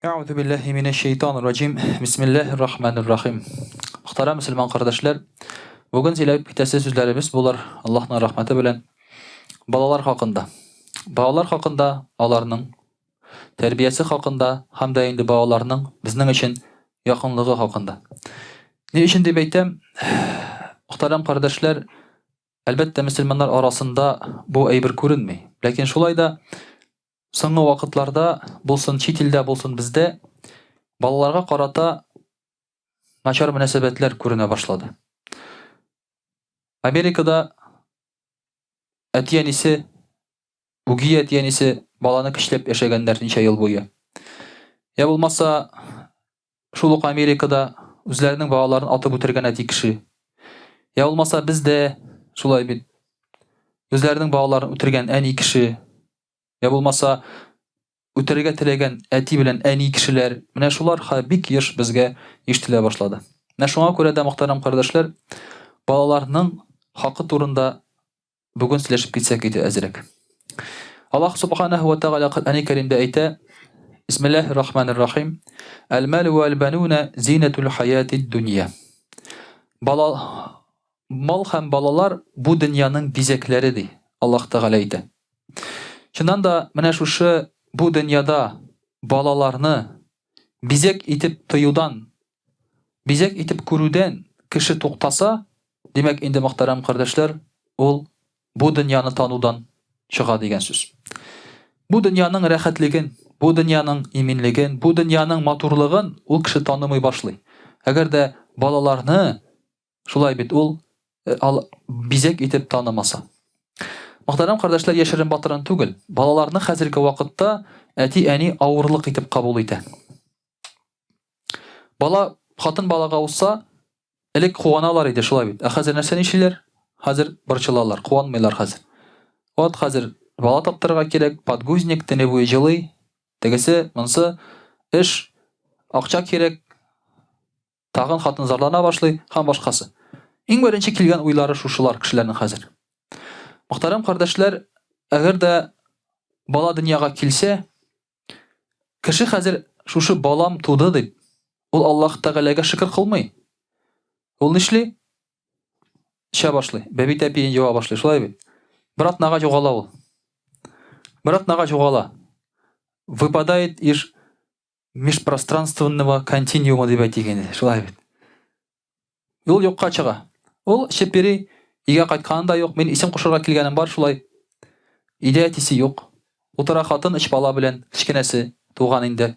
Әгъузу биллаһи минәш-шәйтанир раҗим. Бисмиллаһир рахманир рахим. Мөхтәрәм мөселман кардәшләр, бүген сөйләп китәсе сүзләребез булыр, Аллаһның рәхмәте белән, балалар хакында. Балалар хакында, аларның тәрбиясе хакында һәм дә инде балаларның безнең өчен якынлыгы хакында. Ни өчен дип әйтәм, мөхтәрәм кардәшләр, әлбәттә, мөселманнар арасында бу әйбер күренми. Ләкин шулай да Соңгы вакытларда, булсын чит илдә, булсын бездә, балаларга карата начар мөнәсәбәтләр күренә башлады. Америкада әти-әнисе, үги әти-әнисе баланы көчләп яшәгәннәр ничә ел буе. Я булмаса, шул ук Америкада үзләренең балаларын атып үтергән әти кеше. Я булмаса, бездә шулай бит. Үзләренең балаларын үтергән әни кеше. Я булмаса, үтерергә теләгән әти белән әни кешеләр, менә шулар ха бик еш безгә ишетелә башлады. Менә шуңа күрә дә, мөхтәрәм кардәшләр, балаларның хакы турында бүген сөйләшеп китсәк иде әзрәк. Аллаһ субханаһу ва тәгалә Коръәни Кәримдә әйтә: Бисмиллаһир рахманир рахим. Әл-малу вәл-бануна зинатул хаятид дөнья. Бала Мал һәм балалар бу дөньяның бизәкләре, ди Аллаһ Тәгалә әйтә. Чыннан да, менә шушы бу дөньяда балаларны бизәк итеп тоюдан, бизәк итеп күрүдән кеше туктаса, димәк инде, мөхтәрәм кардәшләр, ул бу дөньяны танудан чыга дигән сүз. Бу дөньяның рәхәтлеген, бу дөньяның иминлеген, бу дөньяның матурлыгын ул кеше танымый башлый. Әгәр дә балаларны Шулай бит ул э, ал, бизәк итеп танымаса. Мөхтәрәм кардәшләр, яшерен батырын түгел. Балаларны хәзерге вакытта әти-әни авырлык итеп кабул итә. Бала хатын балага узса, элек куаналар иде, шулай бит. Ә хәзер нәрсә нишлиләр? Хәзер борчылалар, куанмыйлар хәзер. Вот хәзер бала таптырырга кирәк, подгузник төне буе җылый, тегесе, монсы, эш, акча кирәк, Тагын хатын зарлана башлый һәм башкасы. Иң беренче килгән уйлары шушылар кешеләрнең хәзер. Мөхтәрәм кардәшләр, әгәр дә бала дөньяга килсә, кеше хәзер шушы балам туды дип, ул Аллаһ Тәгаләгә шөкер кылмый. Ул нишли? Эчә башлый, бәби тәпиен юа башлый, шулай бит? Бер атнага югала ул. Бер атнага югала. Выпадает из межпространственного континуума дип әйтик инде, шулай бит. Ул юкка чыга. Ул чепери, өйгә кайтканы да юк, мин исем кушырга килгәнем бар шулай. Өйдә әтисе юк. Утыра хатын өч бала белән, кечкенәсе туган инде.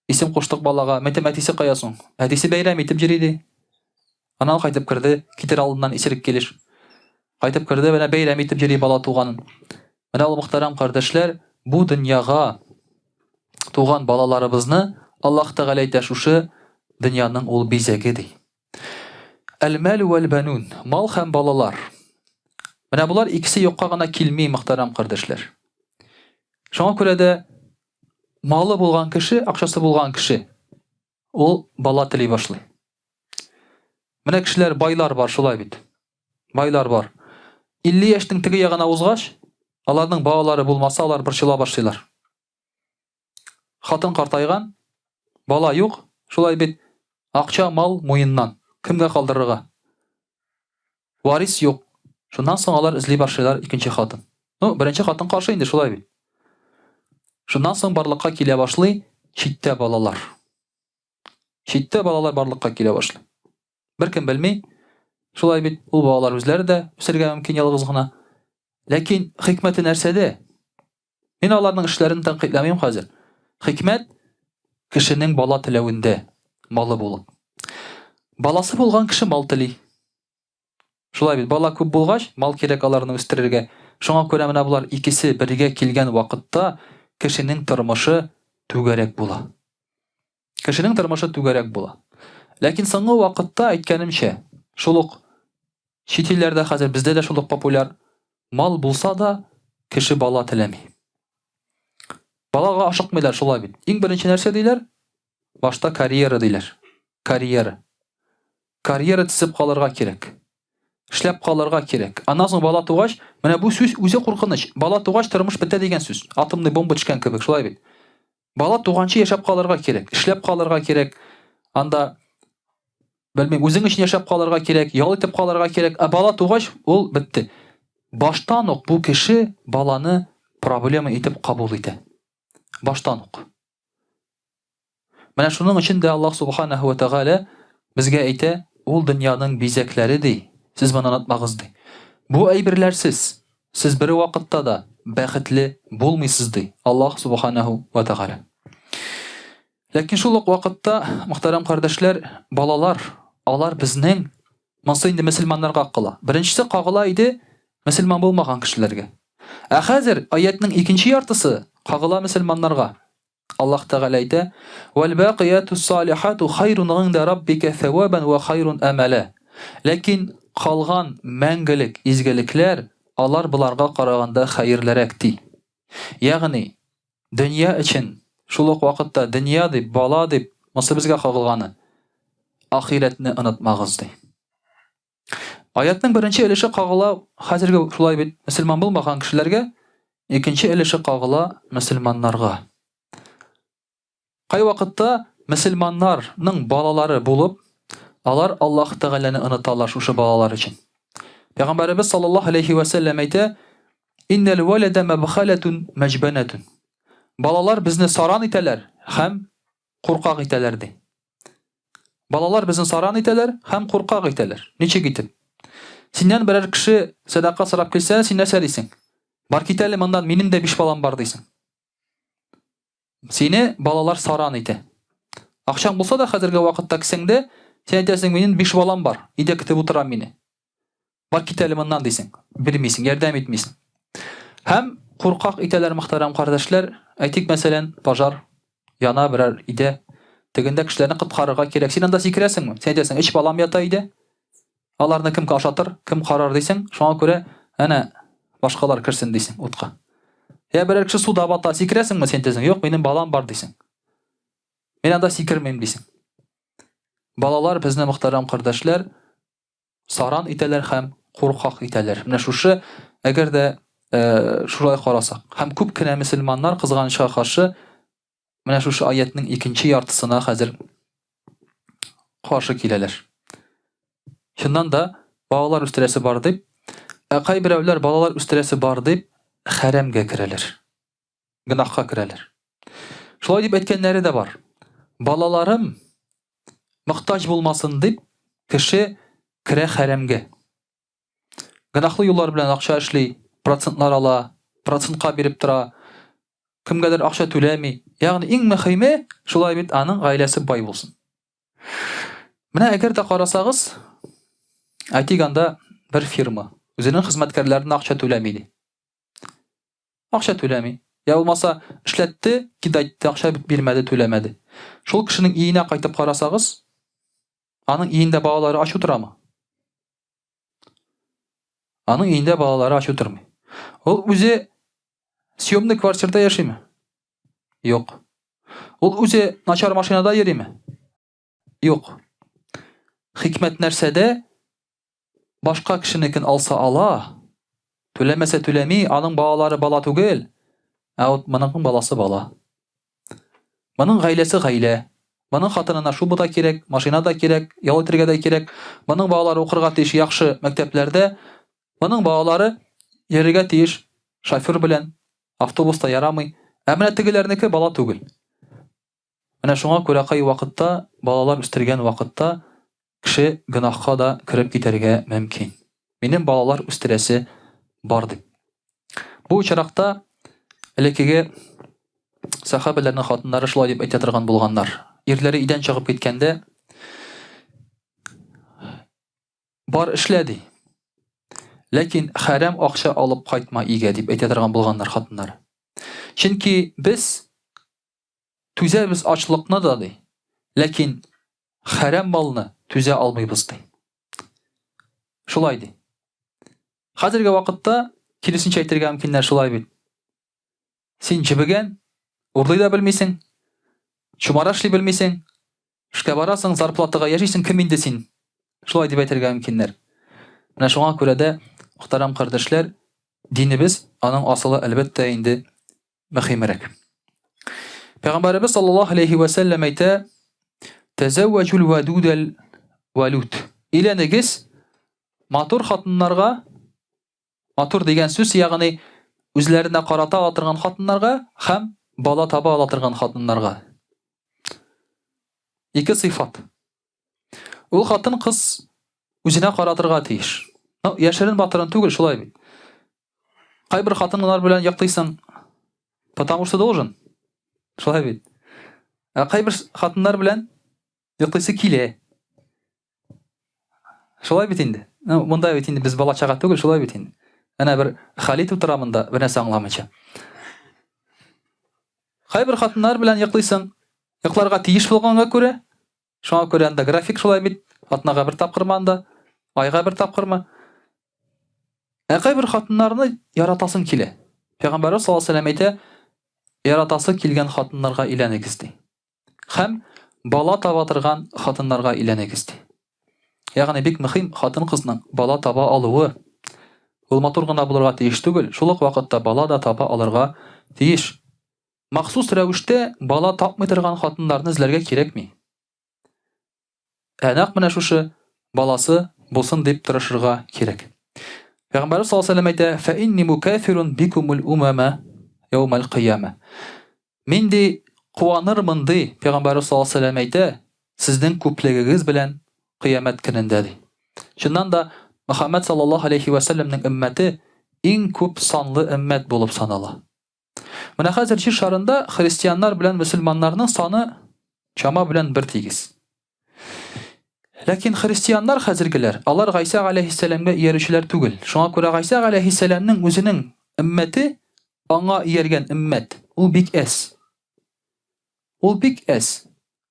Исем куштык балага, мәйтәм, әтисе кая соң? Әтисе бәйрәм итеп йөри ди. Аннан кайтып керде, китер алдыннан исерек килеш. Кайтып керде, менә бәйрәм итеп йөри бала туганын. Менә ул мөхтәрәм кардәшләр, бу дөньяга туган балаларыбызны Аллаһ Тәгалә әйтә шушы дөньяның ул бизәге ди. Әл-мәл вәл банун, мал һәм балалар. Менә болар икесе юкка гына килми, мөхтәрәм кардәшләр. Шуңа күрә дә малы булган кеше, акчасы булган кеше ул бала тели башлый. Менә кешеләр байлар бар, шулай бит. Байлар бар. 50 яшьнең теге ягына узгач, аларның балалары булмаса, алар борчыла башлыйлар. Хатын картайган, бала юк, шулай бит. Акча, мал муеннан. Кемгә калдырырга? Варис юк. Шуннан соң алар эзли башлыйлар икенче хатын. Ну, беренче хатын каршы инде, шулай бит. Шуннан соң барлыкка килә башлый читтә балалар. Читтә балалар барлыкка килә башлый. Беркем белми. Шулай бит, ул балалар үзләре дә үсергә мөмкин ялгыз гына. Ләкин хикмәте нәрсәдә? Мин аларның эшләрен тәнкыйтьләмим хәзер. Хикмәт кешенең бала теләвендә, малы булып. Баласы булган кеше мал тели. Шулай бит, бала күп булгач, мал кирәк аларны үстерергә. Шуңа күрә менә болар икесе бергә килгән вакытта кешенең тормышы түгәрәк була. Кешенең тормышы түгәрәк була. Ләкин соңгы вакытта, әйткәнемчә, шул ук чит илләрдә хәзер бездә дә шул ук популяр мал булса да, кеше бала теләми. Балага ашыкмыйлар шулай бит. Иң беренче нәрсә диләр? Башта карьера диләр. Карьера. Карьера төзеп калырга кирәк. Эшләп калырга кирәк. Аннан соң бала тугач, менә бу сүз үзе куркыныч. Бала тугач тормыш бетә дигән сүз. Атомный бомба төшкән кебек, шулай бит. Бала туганчы яшәп калырга кирәк, эшләп калырга кирәк. Анда белмим, үзең өчен яшәп калырга кирәк, ял итеп калырга кирәк. Ә бала тугач, ул бетте. Баштан ук бу кеше баланы проблема итеп кабул итә. Баштан ук. Менә шуның өчен дә Аллаһ субханаһу ва тәгалә безгә әйтә, ул дөньяның бизәкләре ди, сез моны онытмагыз ди. Бу әйберләрсез сез бер вакытта да бәхетле булмыйсыз ди Аллаһ субханаһу ва тәгалә. Ләкин шул ук вакытта, мөхтәрәм кардәшләр, балалар, алар безнең монсы инде мөселманнарга кала. Беренчесе кагыла иде мөселман булмаган кешеләргә. Ә хәзер аятның икенче яртысы кагыла мөселманнарга. Аллаһ Тәгалә әйтә: "Вәл бакиятус салихату хайрун гинда раббика савабан ва хайрун амала". Ләкин калган мәңгелек изгелекләр алар боларга караганда хәерлерәк ди. Ягъни дөнья өчен шул ук вакытта дөнья дип, бала дип, монсы безгә кагылганы. Ахирәтне онытмагыз ди. Аятның беренче өлеше кагыла хәзерге шулай бит мөселман булмаган кешеләргә, икенче өлеше кагыла мөселманнарга. Кай вакытта мөселманнарның балалары булып, алар Аллаһ Тәгаләне оныталар шушы балалар өчен. Пәйгамбәребез саллаллаһу алейхи ва сәлләм әйтә: "Иннәл валада мабхалатун мәҗбанатун." Балалар безне саран итәләр һәм куркак итәләр ди. Балалар безне саран итәләр һәм куркак итәләр. Ничек итеп? Синнән берәр кеше сәдака сорап килсә, син нәрсә дисең? Бар кит әле моннан, минем дә биш балам бар дисең. Сине балалар саран итә. Акчаң булса да хәзерге вакытта кесәңдә, син әйтәсең, минем биш балам бар, өйдә көтеп утыра мине. Бар кит әле моннан дисең. Бирмисең, ярдәм итмисең. Һәм куркак итәләр мөхтәрәм кардәшләр. Әйтик, мәсәлән, пожар яна берәр өйдә. Тегендә кешеләрне коткарырга кирәк. Син анда сикерәсеңме? Син әйтәсең, өч балам ята өйдә. Аларны кем ашатыр, кем карар дисең. Шуңа күрә әнә башкалар керсен дисең утка. Я берәр кеше суда бата, сикерәсеңме? Син әйтәсең, юк, минем балам бар дисең. Мин анда сикермим дисең. Балалар безне мөхтәрәм кардәшләр саран итәләр һәм куркак итәләр. Менә шушы, әгәр дә э, шулай карасак, һәм күп кенә мөселманнар кызганычка каршы менә шушы аятның икенче яртысына хәзер каршы киләләр. Чыннан да балалар үстерәсе бар дип, ә кайберәүләр балалар үстерәсе бар дип хәрәмгә керәләр. Гөнаһка керәләр. Шулай дип әйткәннәре дә бар. Балаларым мохтаҗ булмасын дип, кеше керә хәрәмгә. Гөнаһлы юллар белән акча эшли, процентлар ала, процентка биреп тора, кемгәдер акча түләми. Ягъни иң мөһиме, шулай бит, аның гаиләсе бай булсын. Менә әгәр дә карасагыз, әйтик анда бер фирма үзенең хезмәткәрләренә акча түләми ди. Акча түләми. Я булмаса, эшләтте, кидайтты, акча бирмәде, түләмәде. Шул кешенең өенә кайтып карасагыз, аның өендә балалары ач утырамы? Аның өендә балалары ач утырмый. Ул үзе съемный квартирада яшиме? Юк. Ул үзе начар машинада йөриме? Юк. Хикмәт нәрсәдә? Башка кешенекен алса ала, түләмәсә түләми, аның балалары бала түгел, ә вот моның баласы бала. Моның гаиләсе гаилә. Моның хатынына шуба да кирәк, машина да кирәк, ял итәргә дә кирәк. Моның балалары укырга тиеш яхшы мәктәпләрдә. Моның балалары йөрергә тиеш шофер белән, автобуста ярамый. Ә менә тегеләрнеке бала түгел. Менә шуңа күрә кай вакытта, балалар үстергән вакытта кеше гөнаһка да кереп китәргә мөмкин. Минем балалар үстерәсе бар дип. Бу очракта элеккеге сахабәләрнең хатыннары шулай дип әйтә торган булганнар. Ирләре өйдән чыгып киткәндә, бар эшлә ди. Ләкин хәрам акча алып кайтма өйгә дип әйтә торган булганнар хатыннары. Чөнки без Түзәбез ачлыкны да, ди, ләкин хәрәм малны түзә алмыйбыз, ди. Шулай ди. Хәзерге вакытта киресенчә әйтергә мөмкиннәр шулай бит. Син җебегән, урлый да белмисең, чумара эшли белмисең, эшкә барасың, зарплатага яшисең, кем инде син? Шулай дип әйтергә мөмкиннәр. Менә шуңа күрә дә, мөхтәрәм кардәшләр, динебез, аның асылы әлбәттә инде мөһимрәк. Пәйгамбәребез саллаллаһу алейхи ва сәлләм әйтә: "Тәзәввәҗул вадудал валуд". Өйләнегез матур хатыннарга, матур дигән сүз, ягъни үзләренә карата ала торган хатыннарга һәм бала таба ала торган хатыннарга. Ике сыйфат. Ул хатын кыз үзенә каратырга тиеш. Ну, яшерен батырын түгел, шулай бит. Кайбер хатыннар белән яктыйсың, потому что должен. Шулай бит. Ә кайбер хатыннар белән йоклыйсы килә. Шулай бит инде. Ну, монда бит инде без бала чага түгел, шулай бит инде. Әнә бер Халит утыра монда, бер нәрсә аңламыйча. Кайбер хатыннар белән йоклыйсың, йокларга тиеш булганга күрә, шуңа күрә анда график шулай бит, атнага бер тапкырмы анда, айга бер тапкырмы. Ә кайбер хатыннарны яратасың килә. Пәйгамбәрбез саллаллаһу алейһи ва сәлләм әйтә, яратасы килгән хатыннарга өйләнегез ди. Һәм бала таба торган хатыннарга өйләнегез ди. Ягъни бик мөһим хатын-кызның бала таба алуы. Ул матур гына булырга тиеш түгел, шул ук вакытта бала да таба алырга тиеш. Махсус рәвештә бала тапмый торган хатыннарны эзләргә кирәкми. Ә нәкъ менә шушы баласы булсын дип тырышырга кирәк. Пәйгамбәрбез саллаллаһу алейһи ва сәлләм әйтә: "Фә инни мукафирун бикумул умама яумал кыяма". Мин ди куанырмын ди, Пәйгамбәрбез саллаллаһу алейһи ва сәлләм әйтә, сезнең күплегегез белән кыямәт көнендә ди. Чыннан да Мөхәммәд саллаллаһу алейһи ва сәлләмнең өммәте иң күп санлы өммәт булып санала. Менә хәзер җир шарында христианнар белән мөселманнарның саны чама белән бер тигез. Ләкин христианнар хәзергеләр, алар Гайсә галәйһиссәламгә иярүчеләр түгел. Шуңа күрә Гайсә галәйһиссәламнең үзенең өммәте, аңа ияргән өммәт, ул бик әз. Ул бик әз.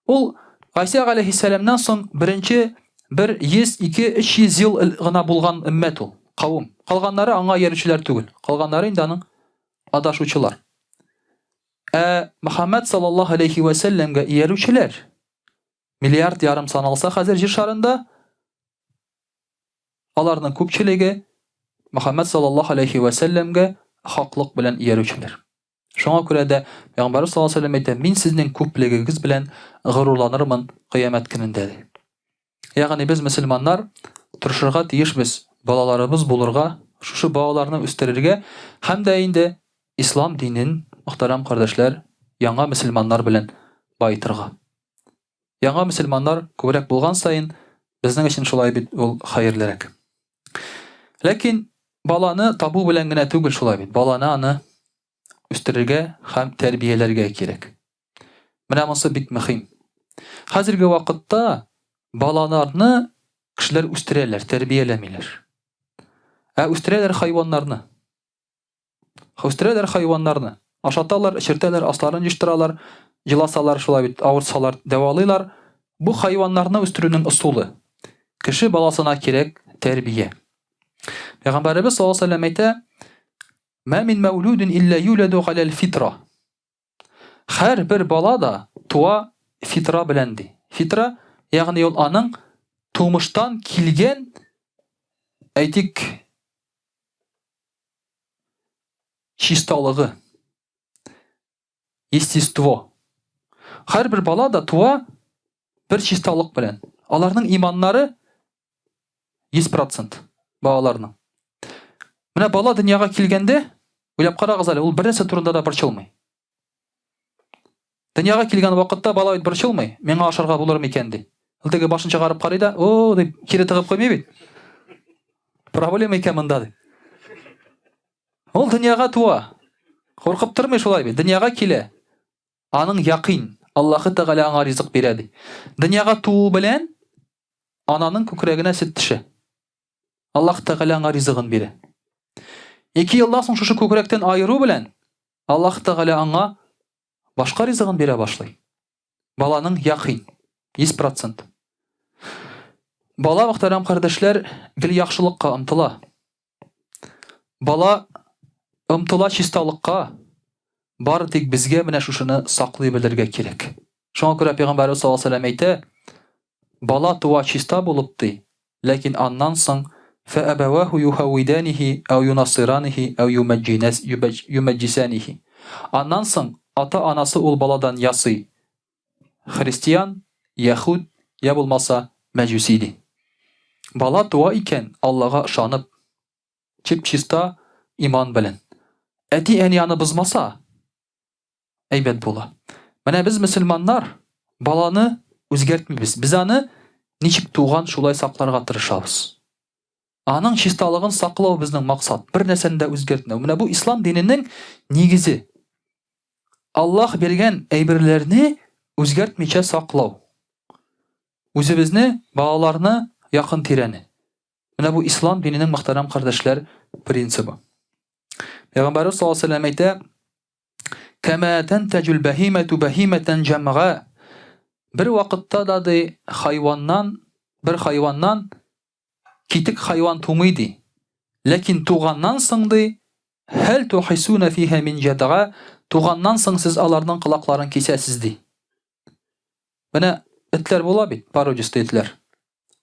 Ул Гайсә галәйһиссәламнән соң беренче бер 100, 2, 300 ел гына булган өммәт ул, кавым. Калганнары аңа иярүчеләр түгел. Калганнары инде аның адашучылар. Ә Мөхәммәд саллаллаһу алейхи вә сәлләмгә иярүчеләр миллиард ярым саналса хәзер җир шарында, аларның күпчелеге Мөхәммәд саллаллаһу алейхи вә сәлләмгә хаклык белән иярүчеләр. Шуңа күрә дә Пәйгамбәрбез саллаллаһу алейһи ва сәлләм әйтә, мин сезнең күплегегез белән горурланырмын кыямәт көнендә, ди. Ягъни без мөселманнар тырышырга тиешбез балаларыбыз булырга, шушы балаларны үстерергә һәм дә инде ислам динен, мөхтәрәм кардәшләр, яңа мөселманнар белән баетырга. Яңа мөселманнар күбрәк булган саен, безнең өчен шулай бит ул хәерлерәк. Ләкин баланы табу белән генә түгел шулай бит. Баланы аны үстерергә һәм тәрбияләргә кирәк. Менә монысы бик мөһим. Хәзерге вакытта балаларны кешеләр үстерәләр, тәрбияләмиләр. Ә үстерәләр хайваннарны. Үстерәләр хайваннарны. Ашаталар, эчертәләр, асларын җыштыралар, җыласалар, шулай бит, авыртсалар, дәвалыйлар. Бу хайваннарны үстерүнең ысулы. Кеше баласына кирәк тәрбия. Пәйгамбәребез саллаллаһу алейһи вәсәлләм әйтә: "Ма мин мәүлүдин илля юладу галәл фитра". Һәр бер бала да туа фитра белән ди. Фитра, ягъни ул аның тумыштан килгән, әйтик, чисталыгы, естество. Һәрбер бала да туа бер чисталык белән. Аларның иманнары 100% балаларның. Менә бала дөньяга килгәндә, уйлап карагыз әле, ул бернәрсә турында да борчылмый. Дөньяга килгән вакытта бала бит борчылмый, миңа ашарга булыр микән ди. Ул теге башын чыгарып карый да, о дип кире тыгып куймый бит. Проблема икән монда ди. Ул дөньяга туа. Куркып тормый шулай бит. Дөньяга килә. Аның якин, Аллаһы Тәгалә аңа ризык бирә ди. Дөньяга туу белән ананың күкрәгенә сөт төшә. Аллаһ Тәгалә аңа ризыгын бирә. Ике елдан соң шушы күкрәктән аеру белән Аллаһ Тәгалә аңа башка ризыгын бирә башлый. Баланың якин, 100%. Бала, мөхтәрәм кардәшләр, гел яхшылыкка омтыла. Бала омтыла чисталыкка, бары тик безгә менә шушыны саклый белергә кирәк. Шуңа күрә Пәйгамбәрбез саллаллаһу алейһи ва сәлләм әйтә, бала туа чиста булып ди, ләкин аннан соң фәәбәвәһу юһәвиданихи әү юнасыранихи әү юмәҗҗисанихи. Аннан соң ата-анасы ул баладан ясый христиан, яһүд, я булмаса мәҗүси ди. Бала туа икән, Аллага ышанып, чип-чиста иман белән. Әти-әни аны бозмаса, әйбәт була. Менә без мөселманнар баланы үзгәртмибез. Без аны ничек туган шулай сакларга тырышабыз. Аның чисталыгын саклау безнең максат. Бер нәрсәне дә үзгәртмәү. Менә бу ислам диненең нигезе. Аллаһ биргән әйберләрне үзгәртмичә саклау. Үзебезне, балаларны, якын тирәне. Менә бу ислам диненең мөхтәрәм кардәшләр принцибы. Пәйгамбәрбез саллаллаһу алейһи вәсәлләм әйтә, Кәмә тәнтәҗул бәһимәту бәһимәтән җәмга. Бер вакытта да ди хайваннан, бер хайваннан китек хайван тумый ди. Ләкин туганнан соң ди, хәл тухисуна фиһа мин җәдга, туганнан соң сез аларның колакларын кисәсез ди. Менә этләр була бит, породистый этләр.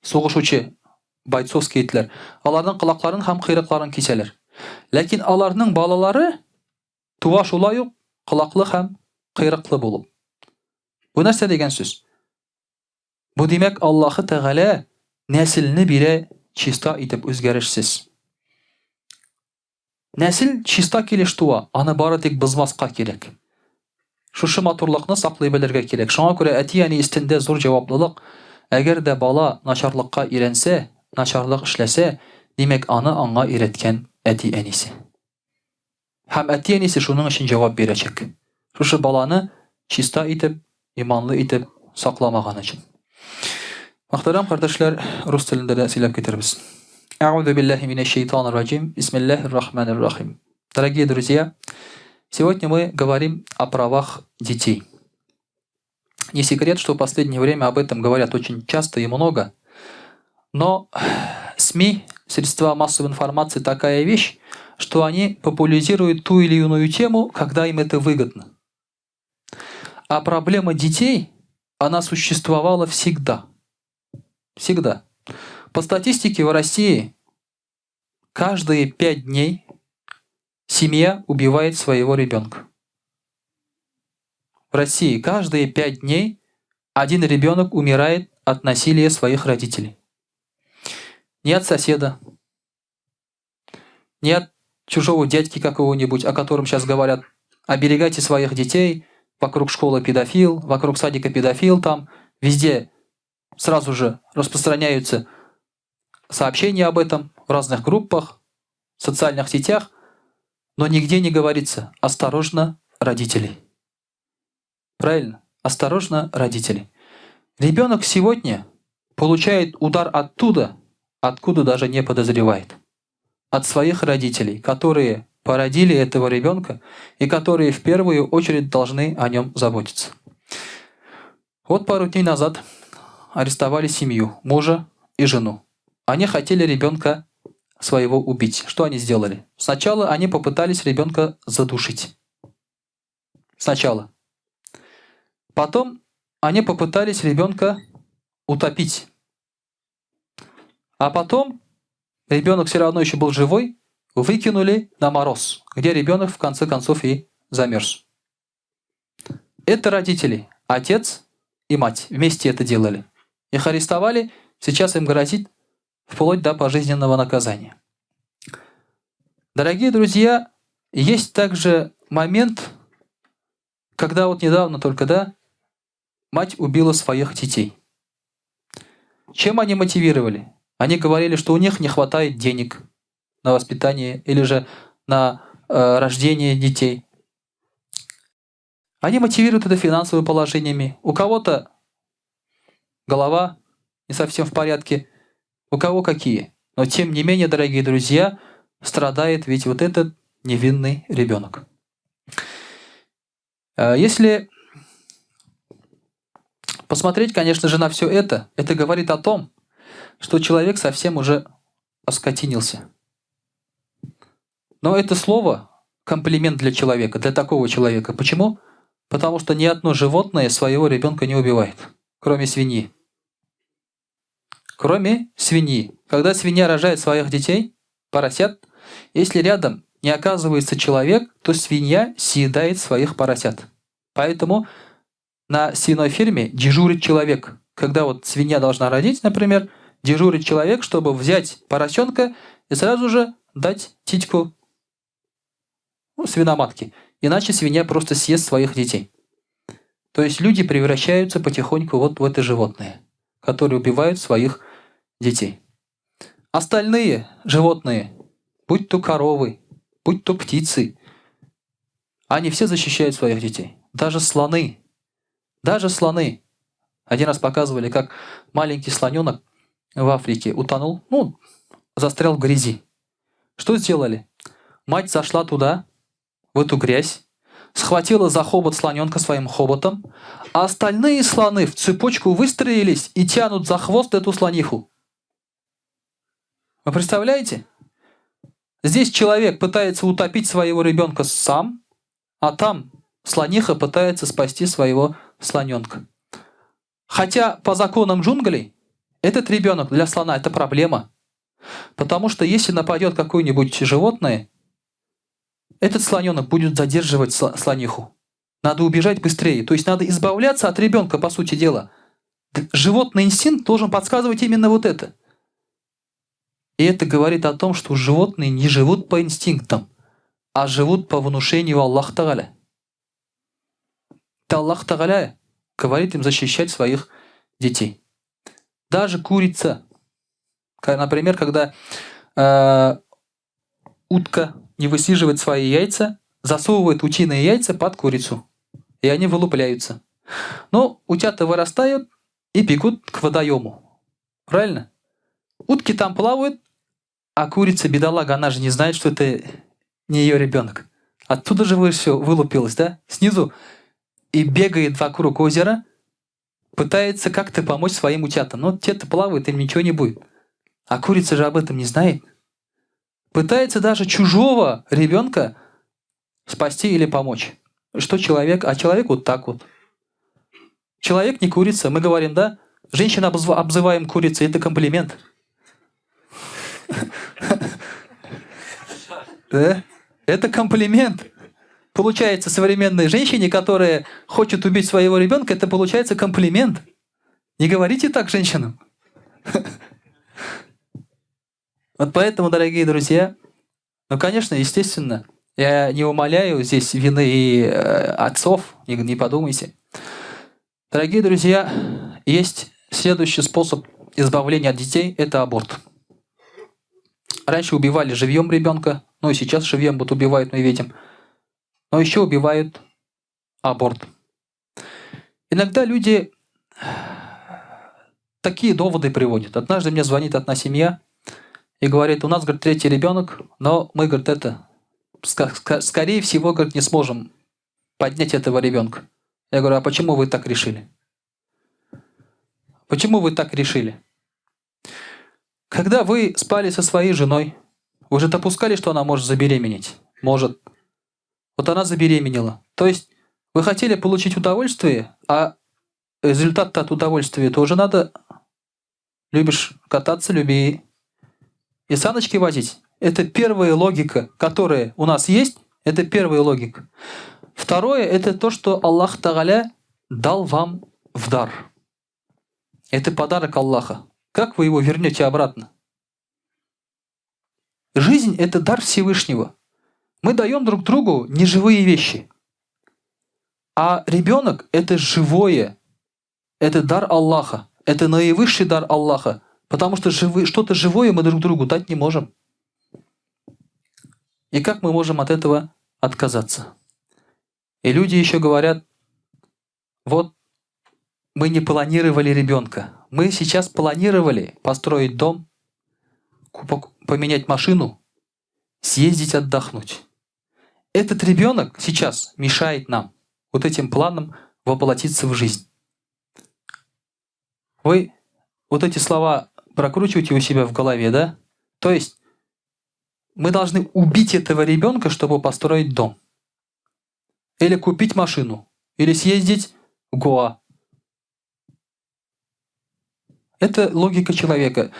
Сугышучы бойцовский этләр. Аларның колакларын һәм койрыкларын кисәләр. Ләкин аларның балалары туа шулай ук колаклы һәм койрыклы булып. Бу нәрсә дигән сүз? Бу димәк, Аллаһы Тәгалә нәселне бирә чиста итеп үзгәрешсез. Нәсел чиста килеш туа, аны бары тик бозмаска кирәк. Шушы матурлыкны саклый белергә кирәк. Шуңа күрә әти-әни өстендә зур җаваплылык. Әгәр дә бала начарлыкка өйрәнсә, начарлык эшләсә, димәк, аны аңа өйрәткән әти-әнисе. Һәм әти-әнисе шуның өчен җавап бирәчәк. Шушы баланы чиста итеп, иманлы итеп сакламаган өчен. Мөхтәрәм кардәшләр, рус телендә дә сөйләп китербез. Әгъузу биллаһи минәш шайтанир раҗим. Бисмиллаһир рахманир рахим. Дорогие друзья, сегодня мы говорим о правах детей. Не секрет, что в последнее время об этом говорят очень часто и много. Но СМИ, средства массовой информации такая вещь, что они популяризируют ту или иную тему, когда им это выгодно. А проблема детей, она существовала всегда. Всегда. По статистике в России каждые 5 дней семья убивает своего ребенка. В России каждые 5 дней один ребенок умирает от насилия своих родителей. Не от соседа, не от чужого дядьки какого-нибудь, о котором сейчас говорят: оберегайте своих детей, вокруг школы педофил, вокруг садика педофил, там везде сразу же распространяются сообщения об этом в разных группах, в социальных сетях, но нигде не говорится: осторожно, родители. Правильно? Осторожно, родители. Ребенок сегодня получает удар оттуда, откуда даже не подозревает. От своих родителей, которые породили этого ребенка и которые в первую очередь должны о нем заботиться. Вот пару дней назад арестовали семью, мужа и жену. Они хотели ребенка своего убить. Что они сделали? Сначала они попытались ребенка задушить. Сначала. Потом они попытались ребенка утопить. А потом ребенок все равно еще был живой, выкинули на мороз, где ребенок в конце концов и замерз. Это родители, отец и мать, вместе это делали. Их арестовали, сейчас им грозит вплоть до пожизненного наказания. Дорогие друзья, есть также момент, когда вот недавно только, да, мать убила своих детей. Чем они мотивировали? Они говорили, что у них не хватает денег на воспитание или же на рождение детей. Они мотивируют это финансовыми положениями. У кого-то голова не совсем в порядке, у кого какие. Но тем не менее, дорогие друзья, страдает ведь вот этот невинный ребенок. Если посмотреть, конечно же, на все это говорит о том, что человек совсем уже оскотинился. Но это слово комплимент для человека, для такого человека. Почему? Потому что ни одно животное своего ребенка не убивает, кроме свиньи. Кроме свиньи. Когда свинья рожает своих детей, поросят, если рядом не оказывается человек, то свинья съедает своих поросят. Поэтому на свиной ферме дежурит человек. Когда вот свинья должна родить, например, дежурит человек, чтобы взять поросенка и сразу же дать титьку, ну, свиноматке. Иначе свинья просто съест своих детей. То есть люди превращаются потихоньку вот в это животное, которые убивают своих детей. Остальные животные, будь то коровы, будь то птицы, они все защищают своих детей. Даже слоны. Даже слоны. Один раз показывали, как маленький слоненок в Африке утонул, ну, застрял в грязи. Что сделали? Мать зашла туда, в эту грязь, схватила за хобот слоненка своим хоботом, а остальные слоны в цепочку выстроились и тянут за хвост эту слониху. Вы представляете? Здесь человек пытается утопить своего ребенка сам, а там слониха пытается спасти своего слоненка. Хотя по законам джунглей этот ребенок для слона это проблема. Потому что если нападет какое-нибудь животное, этот слоненок будет задерживать слониху. Надо убежать быстрее. То есть надо избавляться от ребенка, по сути дела. Животный инстинкт должен подсказывать именно вот это. И это говорит о том, что животные не живут по инстинктам, а живут по внушению Аллаха Тагаля. Это Аллах Тагаля говорит им защищать своих детей. Даже курица. Например, когда утка не высиживает свои яйца, засовывает утиные яйца под курицу, и они вылупляются. Но утята вырастают и бегут к водоему. Правильно? Утки там плавают, а курица, бедолага, она же не знает, что это не ее ребенок. Оттуда же все вылупилось, да? Снизу. И бегает вокруг озера, пытается как-то помочь своим утятам. Но те-то плавают, им ничего не будет. А курица же об этом не знает. Пытается даже чужого ребенка спасти или помочь. Что человек? А человек вот так вот. Человек не курица. Мы говорим, да? Женщину обзываем курицей, это комплимент. Да? Это комплимент. Получается, современной женщине, которая хочет убить своего ребенка, это получается комплимент. Не говорите так женщинам. Вот поэтому, дорогие друзья, ну, конечно, естественно, я не умаляю здесь вины и отцов, не подумайте. Дорогие друзья, есть следующий способ избавления от детей – это аборт. Раньше убивали живьем ребенка, ну и сейчас живьем вот убивают, мы видим. Но еще убивают аборт. Иногда люди такие доводы приводят. Однажды мне звонит одна семья и говорит, у нас, говорит, третий ребенок, но мы, говорит, это, скорее всего, говорит, не сможем поднять этого ребенка. Я говорю, а почему вы так решили? Почему вы так решили? Когда вы спали со своей женой, вы же допускали, что она может забеременеть? Может. Вот она забеременела. То есть вы хотели получить удовольствие, а результат-то от удовольствия тоже надо. Любишь кататься, люби и саночки возить. Это первая логика, которая у нас есть. Это первая логика. Второе, это то, что Аллах Тагаля дал вам в дар. Это подарок Аллаха. Как вы его вернете обратно? Жизнь – это дар Всевышнего. Мы даем друг другу неживые вещи. А ребенок – это живое. Это дар Аллаха. Это наивысший дар Аллаха. Потому что что-то живое мы друг другу дать не можем. И как мы можем от этого отказаться? И люди еще говорят, вот мы не планировали ребенка. Мы сейчас планировали построить дом, поменять машину, съездить отдохнуть. Этот ребенок сейчас мешает нам вот этим планом воплотиться в жизнь. Вы вот эти слова прокручиваете у себя в голове, да? То есть мы должны убить этого ребенка, чтобы построить дом. Или купить машину, или съездить в Гоа. Это логика человека.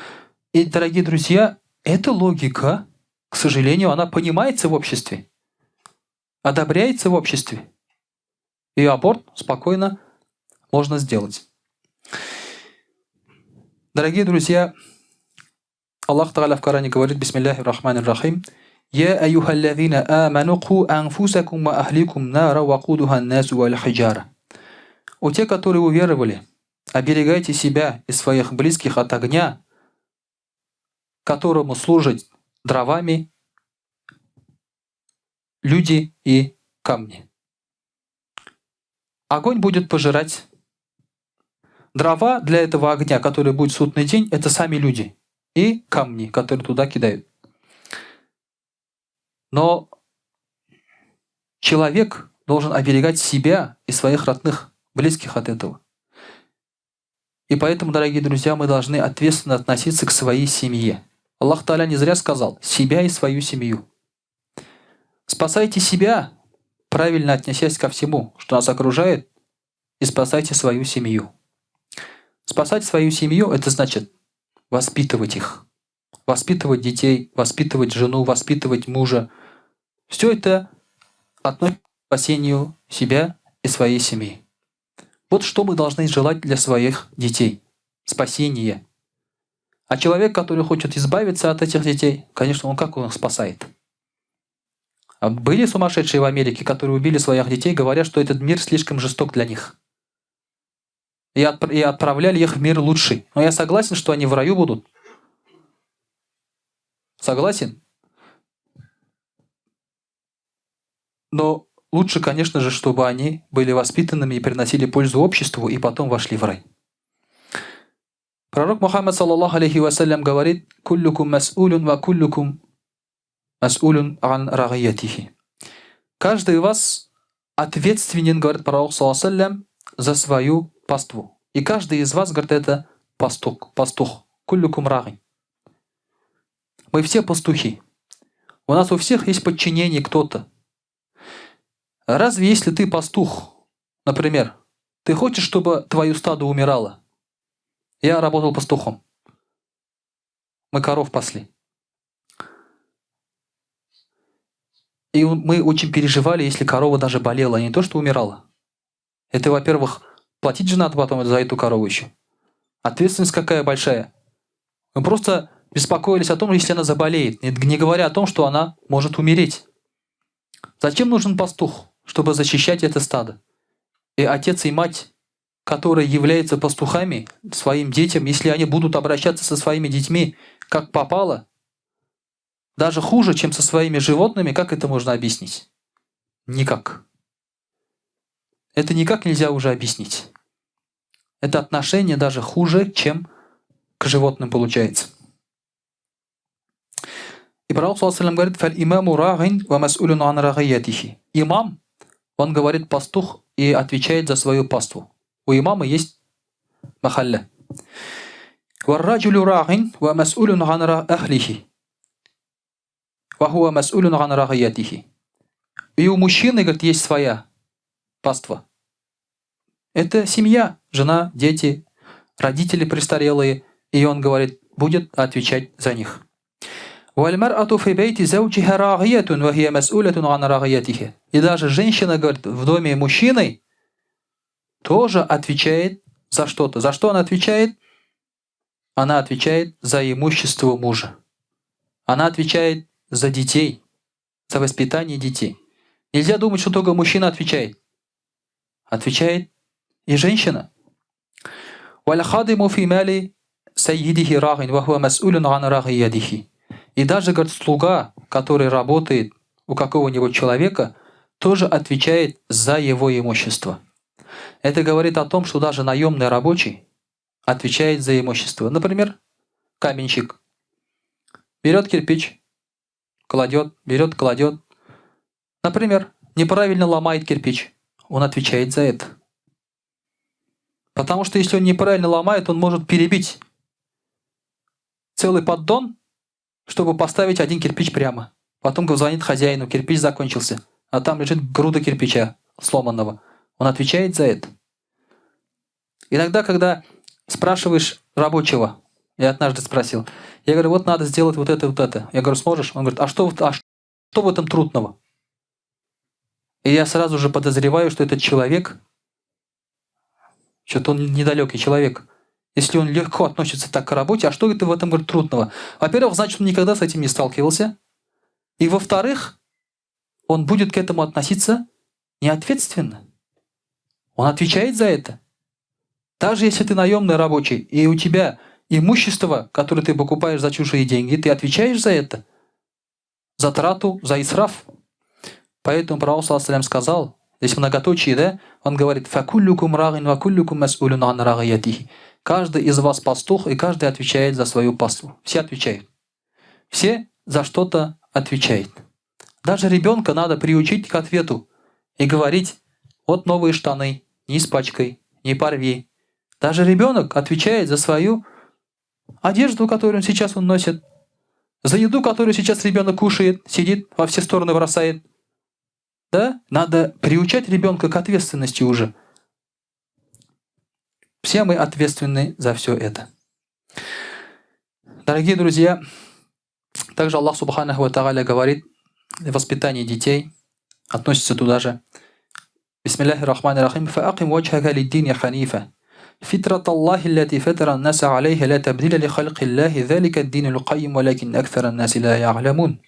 И, дорогие друзья, эта логика, к сожалению, она понимается в обществе, одобряется в обществе. И аборт спокойно можно сделать. Дорогие друзья, Аллах Та'аля в Коране говорит, Бисмиллахи рахмани рахим, «Я аюхаллазина аману ку анфусакум ва ахликум нара вакудуха насу валь хиджара». О те, которые уверовали, оберегайте себя и своих близких от огня, которому служат дровами люди и камни. Огонь будет пожирать. Дрова для этого огня, который будет в судный день, это сами люди и камни, которые туда кидают. Но человек должен оберегать себя и своих родных, близких от этого. И поэтому, дорогие друзья, мы должны ответственно относиться к своей семье. Аллах Тааля не зря сказал «себя и свою семью». Спасайте себя, правильно отнесясь ко всему, что нас окружает, и спасайте свою семью. Спасать свою семью – это значит воспитывать их. Воспитывать детей, воспитывать жену, воспитывать мужа. Все это относится к спасению себя и своей семьи. Вот что мы должны желать для своих детей. Спасение. А человек, который хочет избавиться от этих детей, конечно, он как он их спасает? А были сумасшедшие в Америке, которые убили своих детей, говоря, что этот мир слишком жесток для них. И отправляли их в мир лучший. Но я согласен, что они в раю будут. Согласен? Но лучше, конечно же, чтобы они были воспитанными и приносили пользу обществу, и потом вошли в рай. Пророк Мухаммад, саллаллаху алейхи вассалям, говорит: «Куллюкум мас'улюн ва куллюкум мас'улюн ан рагиятихи». Каждый из вас ответственен, говорит пророк, саллаллаху алейхи вассалям, за свою паству. И каждый из вас, говорит, это пастух. Пастух. Куллюкум рагин. Мы все пастухи. У нас у всех есть подчинение кто-то. Разве если ты пастух, например, ты хочешь, чтобы твое стадо умирало? Я работал пастухом. Мы коров пасли. И мы очень переживали, если корова даже болела, а не то, что умирала. Это, во-первых, платить же надо потом за эту корову еще. Ответственность какая большая. Мы просто беспокоились о том, если она заболеет, не говоря о том, что она может умереть. Зачем нужен пастух? Чтобы защищать это стадо. И отец и мать, которые являются пастухами своим детям, если они будут обращаться со своими детьми как попало, даже хуже, чем со своими животными, как это можно объяснить? Никак. Это никак нельзя уже объяснить. Это отношение даже хуже, чем к животным получается. И пророк, саллаллаху алейхи ва саллям, говорит: «Фаль имаму рагин ва мас'улюн ан рагиятихи». Имам, он говорит пастух и отвечает за свою паству. У имама есть махалля. Вар-раджулю рагин ва мас'улюн ан ахлихи. Ва хуа мас'улюн ан рагиятихи. И у мужчины, говорит, есть своя паства. Это семья, жена, дети, родители престарелые. И он говорит, будет отвечать за них. Валь-мар'ату фи бейти зауджиха рагиятун, ва хия мас'улятун ан рагиятихи. И даже женщина, говорит, в доме мужчины тоже отвечает за что-то. За что она отвечает? Она отвечает за имущество мужа. Она отвечает за детей, за воспитание детей. Нельзя думать, что только мужчина отвечает. Отвечает и женщина. Валь-хадиму фи мали сайидихи рагин, ва хуа мас'улюн ан рагиятихи. И даже, говорит, слуга, который работает у какого-нибудь человека, тоже отвечает за его имущество. Это говорит о том, что даже наемный рабочий отвечает за имущество. Например, каменщик берет кирпич, кладет, берет, кладет. Например, неправильно ломает кирпич. Он отвечает за это. Потому что если он неправильно ломает, он может перебить целый поддон, чтобы поставить один кирпич прямо. Потом звонит хозяину, кирпич закончился, а там лежит груда кирпича сломанного. Он отвечает за это. Иногда, когда спрашиваешь рабочего, я однажды спросил, я говорю, вот надо сделать вот это, вот это. Я говорю, сможешь? Он говорит, а что в этом трудного? И я сразу же подозреваю, что этот человек, что-то он недалекий человек. Если он легко относится так к работе, а что это в этом, говорит, трудного? Во-первых, значит, он никогда с этим не сталкивался. И во-вторых, он будет к этому относиться неответственно. Он отвечает за это. Даже если ты наемный рабочий, и у тебя имущество, которое ты покупаешь за чужие деньги, ты отвечаешь за это. За трату, за исраф. Поэтому Пророк саллаллаху сказал, здесь многоточие, да? Он говорит: «فكلكم راع وكلكم مسؤول عن رعيته». Каждый из вас пастух, и каждый отвечает за свою паству. Все отвечают. Все за что-то отвечают. Даже ребенка надо приучить к ответу и говорить: вот новые штаны, не испачкай, не порви. Даже ребенок отвечает за свою одежду, которую сейчас он носит, за еду, которую сейчас ребенок кушает, сидит, во все стороны бросает. Да? Надо приучать ребенка к ответственности уже. Все мы ответственны за все это. Дорогие друзья, также Аллах سبحانه وتعالى говорит, воспитание детей относится туда же. بسم الله الرحمن الرحيم. فأقم وجهك للدين حنيفا. فطرة الله التي فطر الناس عليها لا تبديل لخلق الله ذلك الدين القيم ولكن أكثر الناس لا يعلمون.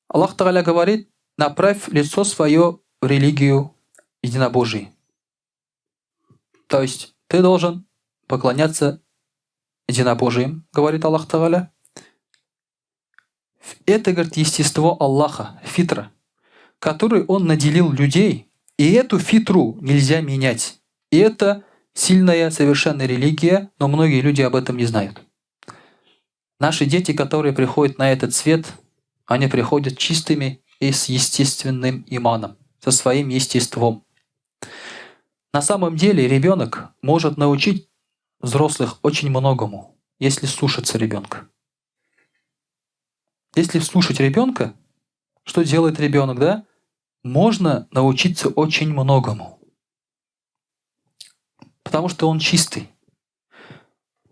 Аллах تعالى говорит: направь лицо свое в религию единобожия. То есть ты должен поклоняться единобожием, говорит Аллах تعالى. Это, говорит, естество Аллаха, фитра, который Он наделил людей, и эту фитру нельзя менять. И это сильная, совершенная религия, но многие люди об этом не знают. Наши дети, которые приходят на этот свет, они приходят чистыми и с естественным иманом, со своим естеством. На самом деле ребенок может научить взрослых очень многому, если слушаться ребенка. Если слушать ребенка, что делает ребенок, да? Можно научиться очень многому. Потому что он чистый.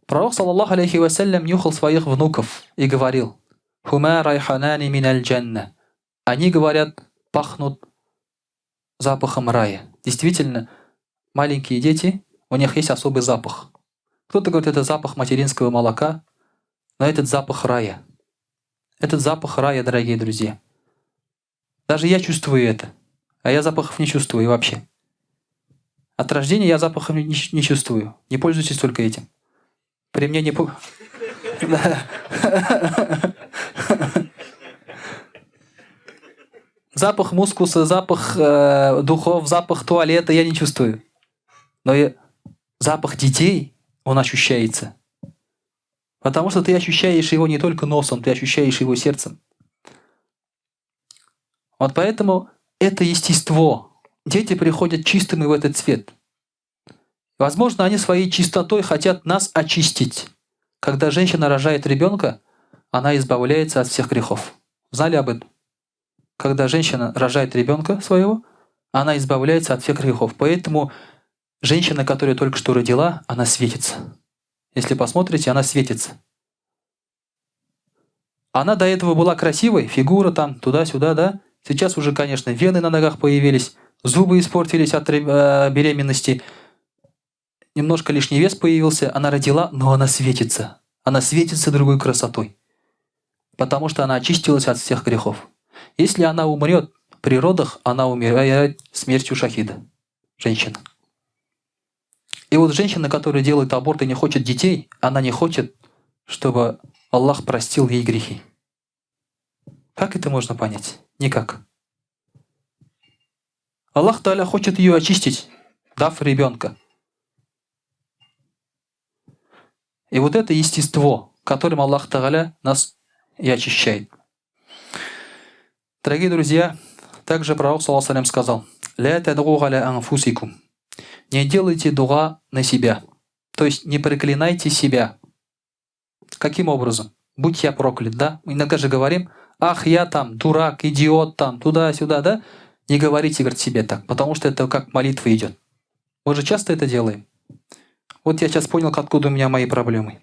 Пророк, صلى الله عليه وسلم, нюхал своих внуков и говорил: «هما ريحانان من الجنة». Они, говорят, пахнут запахом рая. Действительно, маленькие дети, у них есть особый запах. Кто-то говорит, это запах материнского молока, но этот запах рая. Этот запах рая, дорогие друзья. Даже я чувствую это. А я запахов не чувствую вообще. От рождения я запахов не чувствую. Не пользуйтесь только этим. При мне не. Запах мускуса, запах духов, запах туалета я не чувствую. Но запах детей, он ощущается. Потому что ты ощущаешь его не только носом, ты ощущаешь его сердцем. Вот поэтому это естество. Дети приходят чистыми в этот свет. Возможно, они своей чистотой хотят нас очистить. Когда женщина рожает ребенка, она избавляется от всех грехов. Знали об этом? Когда женщина рожает ребенка своего, она избавляется от всех грехов. Поэтому женщина, которая только что родила, она светится. Если посмотрите, она светится. Она до этого была красивой, фигура там, туда-сюда, да? Сейчас уже, конечно, вены на ногах появились, зубы испортились от беременности, немножко лишний вес появился, она родила, но она светится. Она светится другой красотой, потому что она очистилась от всех грехов. Если она умрет при родах, она умирает смертью шахида, женщина. И вот женщина, которая делает аборт и не хочет детей, она не хочет, чтобы Аллах простил ей грехи. Как это можно понять? Никак. Аллах تعالى хочет ее очистить, дав ребенка. И вот это естество, которым Аллах تعالى нас и очищает. Дорогие друзья, также пророк, صلى الله, сказал: «لا تدعوا على أنفسكم». Не делайте дуа на себя. То есть не проклинайте себя. Каким образом? Будь я проклят, да? Мы иногда же говорим: ах, я там, дурак, идиот там, туда-сюда, да? Не говорите, говорит, себе так, потому что это как молитва идет. Мы же часто это делаем. Вот я сейчас понял, откуда у меня мои проблемы.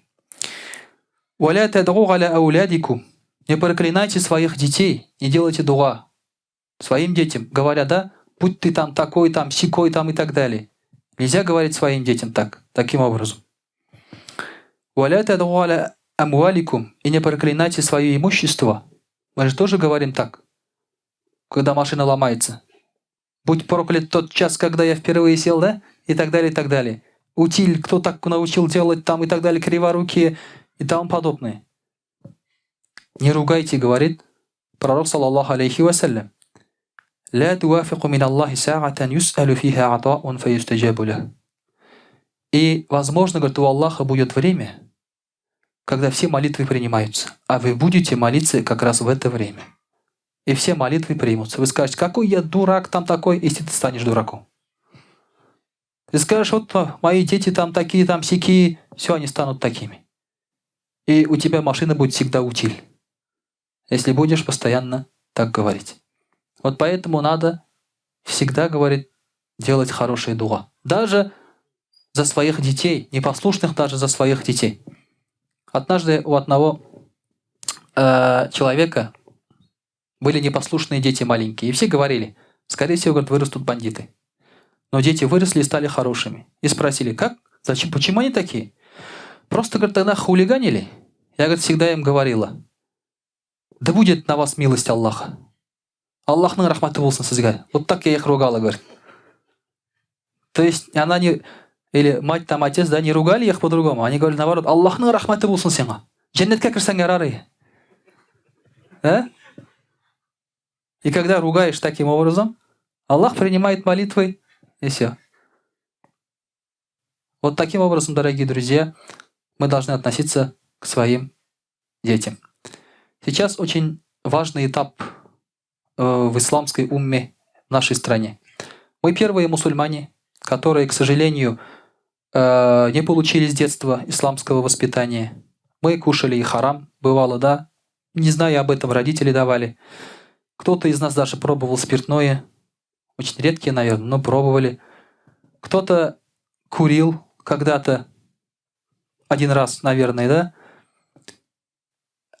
ولا تدعوا على أولادكم. Не проклинайте своих детей, не делайте дуа. Своим детям, говоря, да, будь ты там такой, там, сякой, там и так далее. Нельзя говорить своим детям так, таким образом. وَلَا تَدْعُوا عَلَى أَمْوَالِكُمْ. И не проклинайте свое имущество. Мы же тоже говорим так, когда машина ломается. Будь проклят тот час, когда я впервые сел, да? И так далее, и так далее. Утиль, кто так научил делать там, и так далее, криворукие и тому подобное. Не ругайте, говорит пророк, صلى الله عليه وسلم. لا توافق من الله ساعة يسأل فيها عطاء فيستجاب له. И, возможно, говорит, у Аллаха будет время, когда все молитвы принимаются, а вы будете молиться как раз в это время. И все молитвы примутся. Вы скажете, какой я дурак там такой, если ты станешь дураком. Ты скажешь, вот мои дети там такие, там сякие, все, они станут такими. И у тебя машина будет всегда утиль. Если будешь постоянно так говорить. Вот поэтому надо всегда, говорит, делать хорошие дуа. Даже за своих детей, непослушных даже за своих детей. Однажды у одного человека были непослушные дети маленькие. И все говорили, скорее всего, говорит, вырастут бандиты. Но дети выросли и стали хорошими. И спросили, как, зачем, почему они такие? Просто, говорит, тогда хулиганили. Я, говорит, всегда им говорила, да будет на вас милость Аллаха. Аллаһның рәхмәте булсын сезгә. Вот так я их ругала, говорит. То есть она не, или мать там, отец, да, не ругали их по-другому. Они говорили наоборот, Аллаһның рәхмәте булсын сиңа. Җәннәткә керсәң ярар. Да? И когда ругаешь таким образом, Аллах принимает молитвы, и все. Вот таким образом, дорогие друзья, мы должны относиться к своим детям. Сейчас очень важный этап в исламской умме в нашей стране. Мы первые мусульмане, которые, к сожалению, не получили с детства исламского воспитания. Мы кушали и харам, бывало, да? Не зная об этом, родители давали. Кто-то из нас даже пробовал спиртное. Очень редкие, наверное, но пробовали. Кто-то курил когда-то, один раз, наверное, да?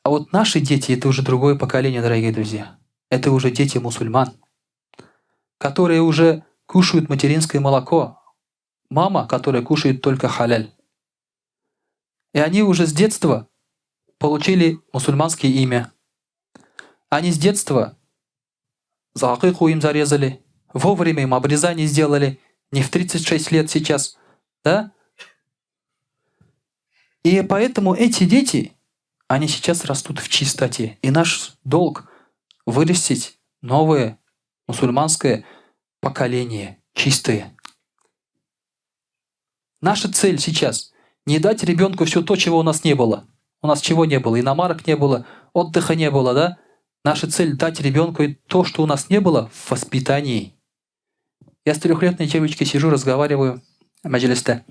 А вот наши дети – это уже другое поколение, дорогие друзья. Это уже дети мусульман, которые уже кушают материнское молоко. Мама, которая кушает только халяль. И они уже с детства получили мусульманское имя. Они с детства за акыйку им зарезали, вовремя им обрезание сделали, не в 36 лет сейчас, да? И поэтому эти дети, они сейчас растут в чистоте. И наш долг вырастить новое мусульманское поколение, чистое. Наша цель сейчас не дать ребенку все то, чего у нас не было. У нас чего не было? Иномарок не было, отдыха не было, да? Наша цель дать ребенку то, что у нас не было в воспитании. Я с трехлетней девочкой сижу, разговариваю в мәҗлестә.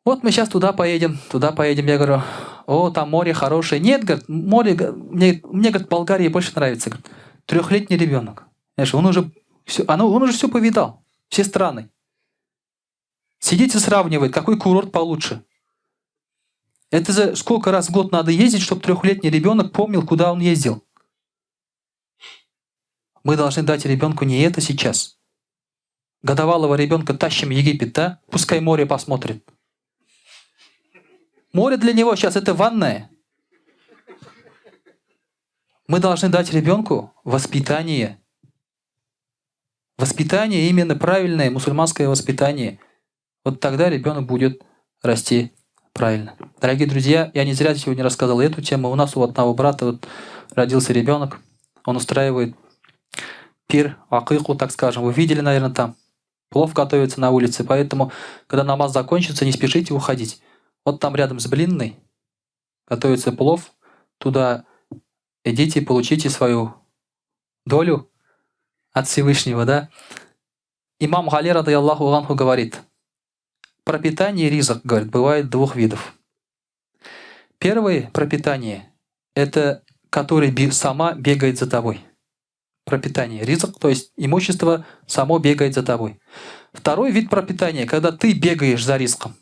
Вот мы сейчас туда поедем, туда поедем. Я говорю, о, там море хорошее. Нет, говорит, море, мне, говорит, Болгария больше нравится. Говорит, трехлетний ребенок. Знаешь, он уже все повидал, все страны. Сидит и сравнивает, какой курорт получше. Это за сколько раз в год надо ездить, чтобы трехлетний ребенок помнил, куда он ездил. Мы должны дать ребенку не это сейчас. Годовалого ребенка тащим в Египет, да? Пускай море посмотрит. Море для него сейчас это ванная. Мы должны дать ребенку воспитание. Воспитание, именно правильное мусульманское воспитание. Вот тогда ребенок будет расти правильно. Дорогие друзья, я не зря сегодня рассказал эту тему. У нас у одного брата вот родился ребенок. Он устраивает пир, акыйку, так скажем. Вы видели, наверное, там. Плов готовится на улице, поэтому, когда намаз закончится, не спешите уходить. Вот там рядом с блинной готовится плов. Туда идите, получите свою долю от Всевышнего, да? Имам Гали, رضي الله عنه, говорит, пропитание ризык, говорит, бывает двух видов. Первое пропитание – это который сама бегает за тобой. Пропитание. Ризык, то есть имущество само бегает за тобой. Второй вид пропитания, когда ты бегаешь за ризыком.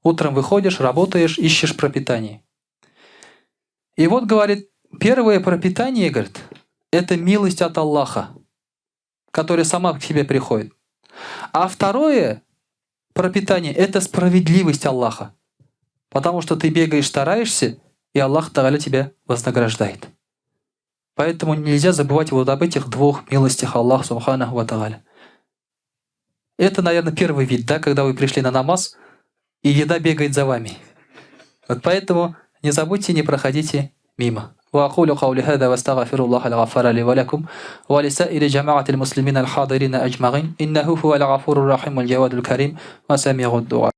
Утром выходишь, работаешь, ищешь пропитание. И вот, говорит, первое пропитание, говорит, Это милость от Аллаха, которая сама к тебе приходит. А второе пропитание – это справедливость Аллаха. Потому что ты бегаешь, стараешься, и Аллах Тагаля тебя вознаграждает. Поэтому нельзя забывать вот об этих двух милостях Аллаха Субханаху Ва Тааля. Это, наверное, первый вид, да, когда вы пришли на намаз, и еда бегает за вами. Вот поэтому не забудьте, не проходите мимо. وأقول قولي هذا واستغفر الله الغفار لي ولكم ولسائر جماعة المسلمين الحاضرين أجمعين إنه هو الغفور الرحيم الجواد الكريم وسميع الدعاء.